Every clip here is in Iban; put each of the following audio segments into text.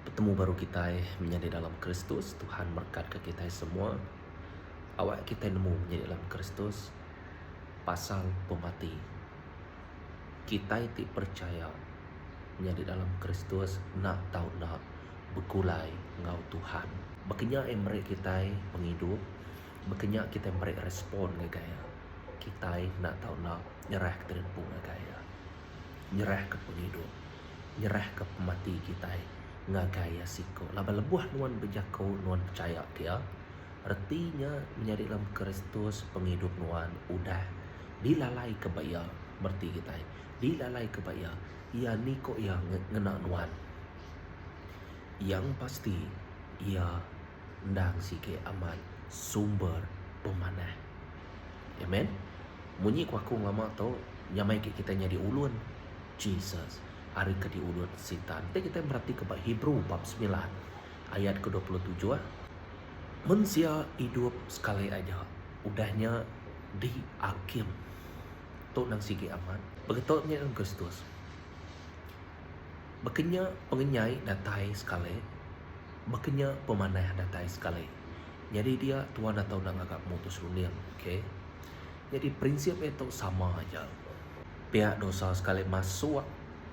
Betemu baru kitai menyadi dalam Kristus, Tuhan merekatka kitai semua. Awak kitai nemu menyadi dalam Kristus pasal pemati. Kitai ti percaya menyadi dalam Kristus enda tau enda begulai enggau Tuhan. Baka nya iya meri kitai pengidup, baka nya kitai meri respon ngagai iya. Kitai enda tau enda nyerahka diri empu ngagai iya. Nyerahka pengidup, nyerahka pemati kitai ngagai iya siku. Laban lebuh nuan bejaku nuan pechaya ke iya, reti nya menyadi dalam Kristus pengidup nuan udah dilalaika ba iya. Mereti kitai, dilalaika ba iya, iya ni ko iya ngena nuan. Yang pasti iya endang sigi amat sumber pemanah. Amen. Munyi ku aku ngelama tu, nyamai agi kitai nyadi ulun Jesus ari ke diulun Sitan. Enti kitai meratika ba Hebrew bab semilan ayat ke 27, mensia idup sekali aja, udah nya diakim. Tu nang sigi amat. Begitu nya dalam Kristus. Baka nya pengenyai datai sekali, baka nya pemanah datai sekali. Nyadi dia tuan atau enda ngaga pemutus runding. Okay. Nyadi prinsip iya tu sama aja. Pia dosa sekali masuk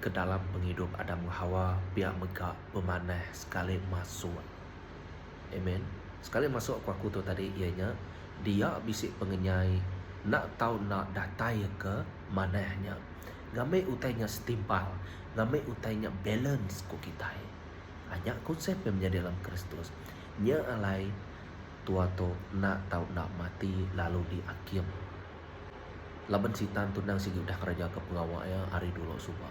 ke dalam pengidup Adam enggau Hawa, pia mega pemanah sekali masuk. Amen. Sekali masuk ku aku tu tadi iya nya dia bisi pengenyai enda tau enda datai ke manah nya. Ngambi utai nya setimpal, ngambi utai nya balance ku kitai. Ha nya konsep iya menyadi dalam Kristus. Nya alai tua tu enda tau enda mati lalu diakim. Laban Sitan tu endang sigi udah ngerejaka pengawa iya ari dulu suba.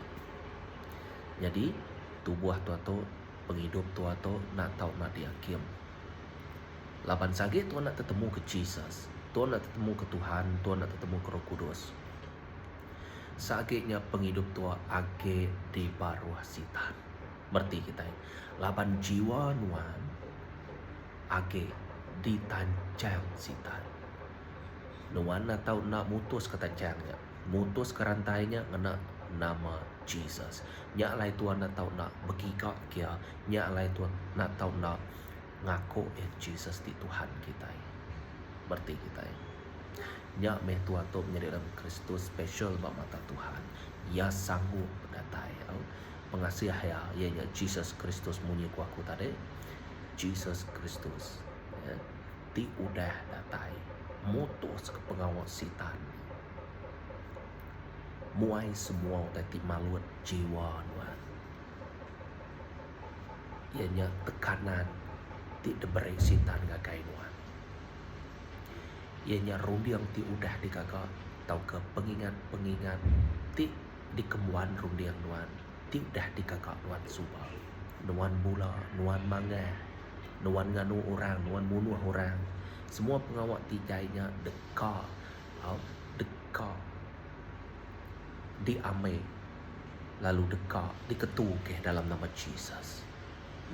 Nyadi, tubuh tua tu, pengidup tua tu enda tau enda diakim. Laban sagi tua enda tetemuka Jesus, tua enda tetemuka Tuhan, tua enda tetemuka Roh Kudus. Seagi nya pengidup tua agi di baruh Sitan. Mereti kitai, laban jiwa nuan agi ditanchang Sitan. Nuan enda tau enda mutuska tanchang nya, mutuska rantai nya ngena nama Jesus. Nya alai tuan enda tau enda begiga ke iya, nya alai tuan enda tau enda ngaku iya Jesus ti Tuhan kitai. Mereti kitai. Nya meh tua tu menyadi dalam Kristus special ba mata Tuhan. Iya sanggup datai au. Pengasih iya, iya nya Jesus Kristus munyi ku aku tadi. Jesus Kristus ya, ti udah datai mutus ke pengawa sitan. Muai semua utai ti malut jiwa nuan. Iya nya tekanan ti diberi sitan ngagai nuan. Iya nya runding ti udah digaga tauka pengingat-pengingat ti dikembuan runding nuan ti udah digaga nuan suba. Nuan bula, nuan mangah, nuan nganu orang, nuan munuh orang. Semua pengawa ti jai nya deka au deka diambi lalu deka diketu keh dalam nama Jesus.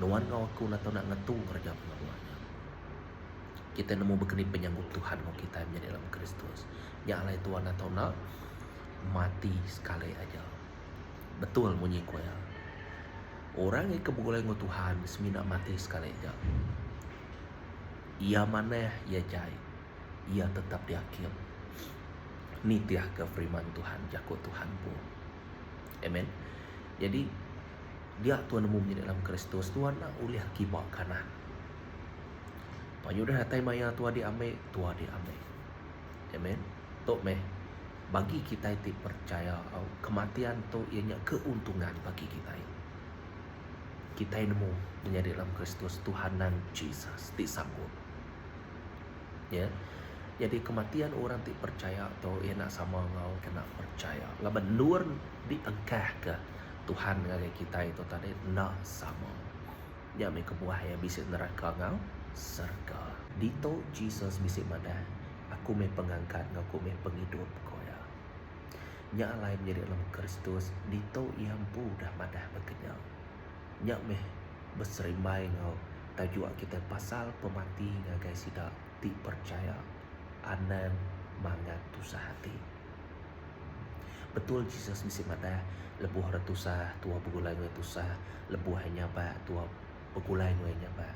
Nuan enggau aku enda tau nak ngetu ngereja pengawa nya. Kitai nemu baka ni penyanggup Tuhan enggau kitai menyadi dalam Kristus. Nya alai Tuan enda tau enda mati sekali aja. Betul munyi ku iya. Orang ke begulai enggau Tuhan semina mati sekali aja. Iya manah, iya jai, iya tetap diakim nitihka firman Tuhan, jaku Tuhan empu. Amen. Jadi dia Tuhan nemu menyadi dalam Kristus, Tuhan enda ulih kiba kanan. Penyudah datai maya tua diambi, tua diambi. Amen. Tu meh bagi kitai ti percaya au kematian tu iya nya keuntungan bagi kitai. Kitai nemu menyadi dalam Kristus Tuhan nang Jesus ti sanggup. Ya. Jadi kematian orang ti percaya tu iya enda sama enggau kena percaya laban endur diengkahka Tuhan ngagai kitai tu tadi enda sama. Nya meh kebuah iya bisi neraka enggau serega. Ditu Jesus bisi madah, Aku meh pengangkat enggau aku meh pengidup, ku iya. Nya alai menyadi dalam Kristus, ditu iya empu udah madah baka nya. Nya meh beserimbai enggau tajuk kitai pasal pemati ngagai sida ti perchaya anang mangat tusah ati. Betul Jesus bisi madah, lebuh orang tusah, tua begulai enggau tusah, lebuh iya nyabak, tua. begulai enggau iya nyabak.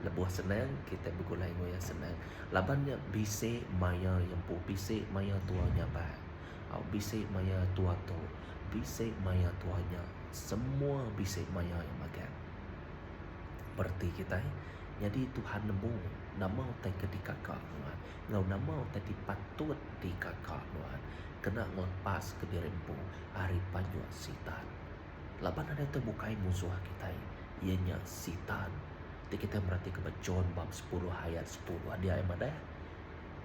Lebuh senang kitai begulai enggau iya senang laban nya bisi maya iya empu bisi maya tua nyabak au bisi maya tua tu bisi maya tua nya semua bisi maya iya magang. Bereti kitai nyadi Tuhan nemu nama utai ke dikaka nuan enggau nama utai ti patut dikaka nuan kena ngelepaska diri empu ari panjuk Sitan. Laban nadai utai bukai munsuh kitai iya nya Sitan. Ti kitai meratika ba John bab sepuluh ayat sepuluh dia iya madah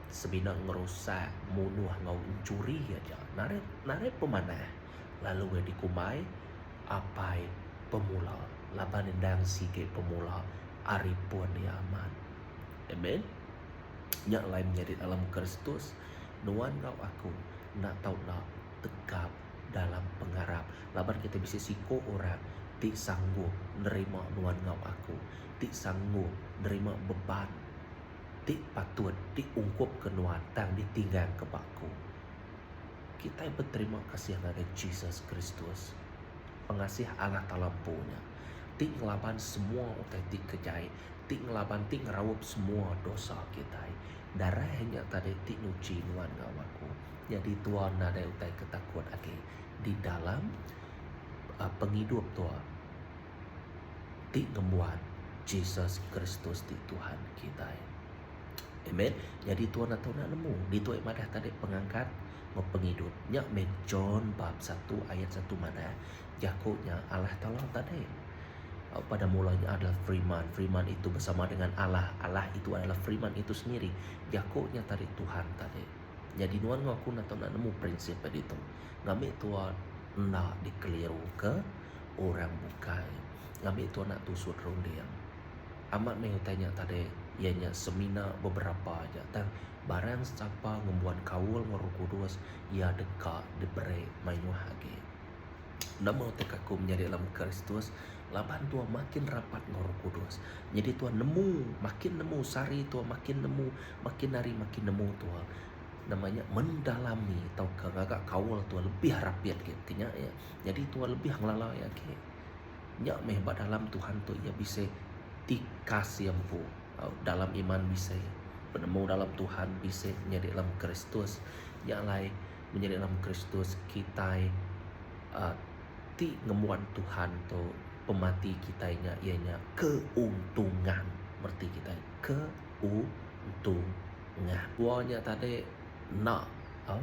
semina ngerusak, munuh enggau enchuri aja. Nadai nadai pemanah lalu iya dikumbai apai pemula laban endang sigi pemula ari pun iya amat. Amen. Nya alai menyadi dalam Kristus nuan enggau aku enda tau enda tegap dalam pengarap laban kitai bisi siku orang ti sanggup nerima nuan enggau aku, ti sanggup nerima beban ti patut diungkupka nuan tang ditinggangka ba aku. Kitai beterima kasih ngagai Jesus Kristus, pengasih Allah Taala empu nya, ti ngelaban semua utai ti ke jai, ti ngelaban ti ngeraup semua dosa kitai. Darah nya tadi ti nuchi nuan enggau aku. Nyadi tua nadai utai ke takut agi di dalam pengidup tua ti ngembuan Jesus Kristus ti Tuhan kitai. Amen. Nyadi tua enda tau enda nemu ditu ai madah tadi pengangkat enggau pengidup. Nya meh John bab satu ayat satu madah jaku nya Allah Taala tadi. Pada mulanya adalah Firman, Firman itu bersama dengan Allah, Allah itu adalah Firman itu sendiri. Jaku nya tadi Tuhan tadi. Nyadi nuan enggau aku enda tau enda nemu prinsip ba ditu. Ngambi tua enda dikeliruka orang bukai. Ngambi tua enda tusut runding. Amat meh utai nya tadi iya nya semina beberapa aja tang barang sapa ngembuan kaul enggau Roh Kudus iya deka diberi mayuh agi. Nama utai ke aku menyadi dalam Kristus laban tua makin rapat enggau Roh Kudus. Nyadi tua nemu makin nemu sehari tua makin nemu makin hari makin nemu tua nama nya mendalami tauka ngaga kaul tua lebih rapit agi ti nya iya. Nyadi tua lebih ngelala iya agi. Nya meh ba dalam Tuhan tu iya bisi tikas iya empu. Dalam iman bisi, penemu dalam Tuhan bisi menyadi dalam Kristus. Nya alai menyadi dalam Kristus kitai uhh ti ngembuan Tuhan tu pemati kitai nya iya nya keuntungan. Mereti kitai keuntungan. Tua nya tadi enda uhh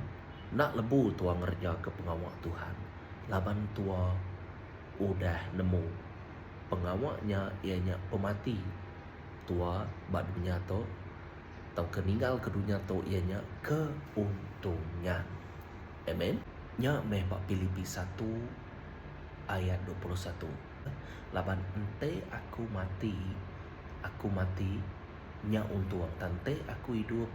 enda lebu tua ngereja ke pengawa Tuhan laban tua udah nemu pengawa nya iya nya pemati tua ba dunya tu tauka ninggalka dunya tu iya nya keuntungan. Amen. Nya meh ba Pilipi satu ayat 21 laban enti aku mati, aku mati nya untung tang enti aku idup,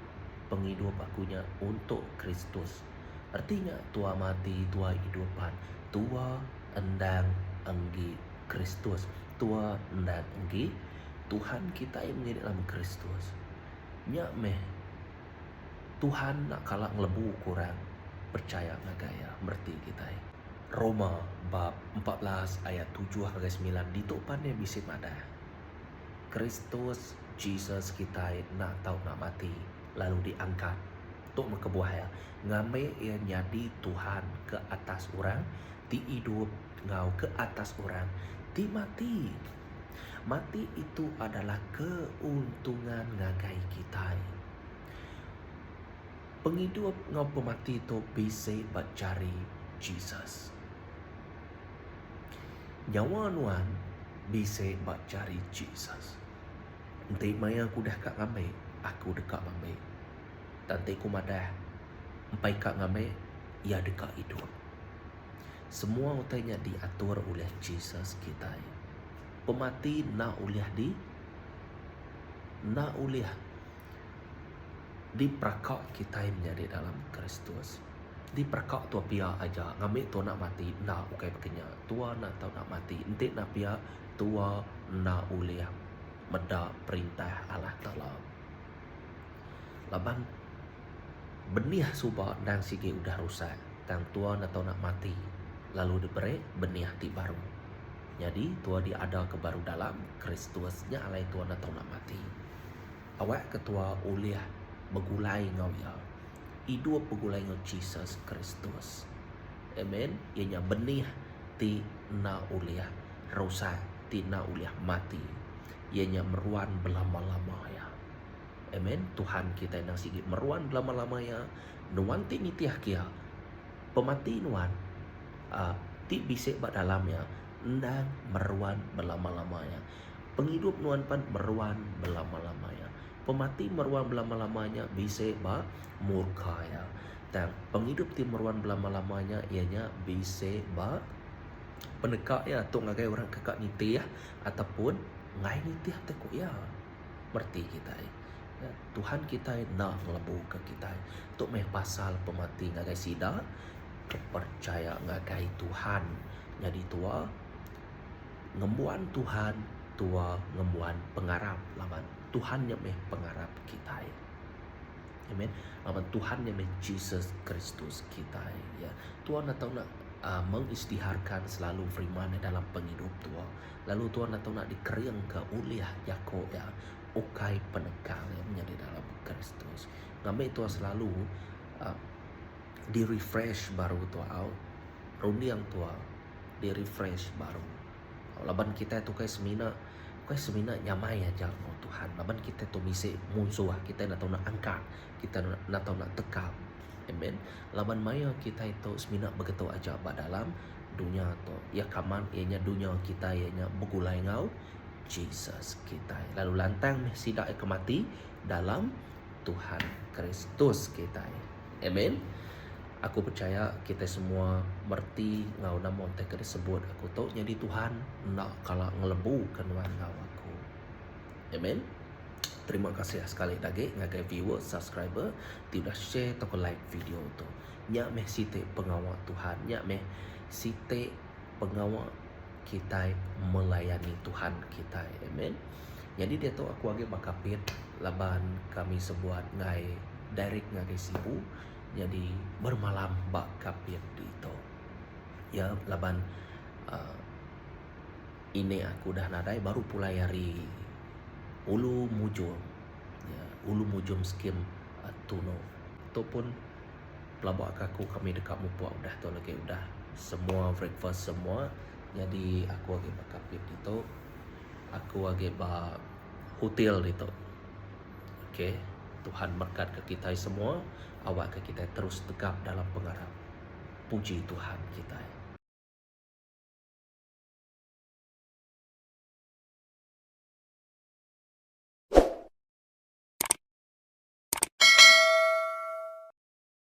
pengidup aku nya untuk Kristus. Reti nya tua mati tua idup pan tua endang enggi Kristus. Tua endang enggi Tuhan kitai menyadi dalam Kristus. Nya meh Tuhan enda kala ngelebu ke orang perchaya ngagai Iya mereti kitai. Roma bab 14 ayat tujuh ngagai semilan ditu pan iya bisi madah, Kristus Jesus kitai enda tau enda mati lalu diangkat. Tu meh kebuah iya ngambi iya nyadi Tuhan ke atas orang ti idup enggau ke atas orang ti mati. Mati itu adalah keuntungan ngagai kitai. Pengidup enggau pemati tu bisi ba jari Jesus. Nyawa nuan bisi ba jari Jesus. Enti maya aku udah ka ngambi, aku deka ngambi. Tang enti ku madah empai ka ngambi, iya deka idup. Semua utai nya diatur ulih Jesus kitai. Pemati enda ulih di enda ulih diperaka kitai menyadi dalam Kristus. Diperaka tua pia aja ngambi tua enda mati enda ukai baka nya. Tua enda tau enda mati. Enti enda pia tua enda ulih meda perintah Allah Taala. Laban benih suba endang sigi udah rusak tang tua enda tau nak mati lalu diberi benih ti baru. Nyadi tua diadaka baru dalam Kristus nya alai tua enda tau enda mati. Awakka tua ulih begulai enggau Iya, idup begulai enggau Jesus Kristus. Amen. Iya nya benih ti enda ulih rusak, ti enda ulih mati. Iya nya meruan belama-lama iya. Amen. Tuhan kitai endang sigi meruan belama-lama iya. Nuan ti nitihka Iya, pemati nuan uhh ti bisi ba dalam iya endang meruan belama-lama iya. Pengidup nuan pan meruan belama-lama iya. Pemati meruan belama-lama nya bisi ba murka iya. Tang pengidup ti meruan belama-lama nya iya nya bisi ba peneka iya tu ngagai orang ke ka nitih ataupun enggai nitih te ku iya. Mereti kitai. Tuhan kitai enda ngelebuka kitai. Tu meh pasal pemati ngagai sida ke perchaya ngagai Tuhan. Nyadi tua. Ngembuan Tuhan tua ngembuan pengarap laban Tuhan nya meh pengarap kitai. Amen. Laban Tuhan nya meh Jesus Kristus kitai. Ya. Tuan enda tau nak uh, mengisytiharkan selalu firman nya dalam pengidup tua. Lalu tuan enda tau nak dikeringka ulih jaku ya ukai penekang ya menyadi dalam Kristus. Ngambi tua selalu uh, di refresh baru tua au. Runding tua di refresh baru. Laban kitai tu ukai semina ukai semina nyamai aja enggau Tuhan. Laban kitai tu bisi munsuh kitai enda tau nak angkat, kitai enda tau nak tekap. Amen. Laban maya kitai tu semina begitu aja ba dalam dunya tu. Iya ke amat iya nya dunya kitai iya nya begulai enggau Jesus kitai. Lalu lantang meh sida ke mati dalam Tuhan Kristus kitai. Amen. Aku pechaya kitai semua mereti enggau nama utai ke disebut aku tu nyadi Tuhan enda kala ngelebuka nuan enggau aku. Amen. Terima kasih sekali agi ngagai viewer, subscriber ti udah share tauka like video tu. Nya meh siti pengawa Tuhan, nya meh siti pengawa kitai melayani Tuhan kitai. Amen. Nyadi diatu aku agi ba Kapit laban kami sebuat enggai direct ngagai Sibu. Nyadi bermalam ba Kapit ditu. Iya laban uhh ini aku udah nadai baru pulai ari Ulu Mujong. Ya Ulu Mujong skim Tuno. Tu pun pelaba ka aku kami deka mupuk udah tu lagi udah semua breakfast semua nyadi aku agi ba Kapit ditu. Aku agi ba hotel ditu. Ok Tuhan merkat ke kitai semua awak ke kitai terus tegap dalam pengarap. Puji Tuhan kitai.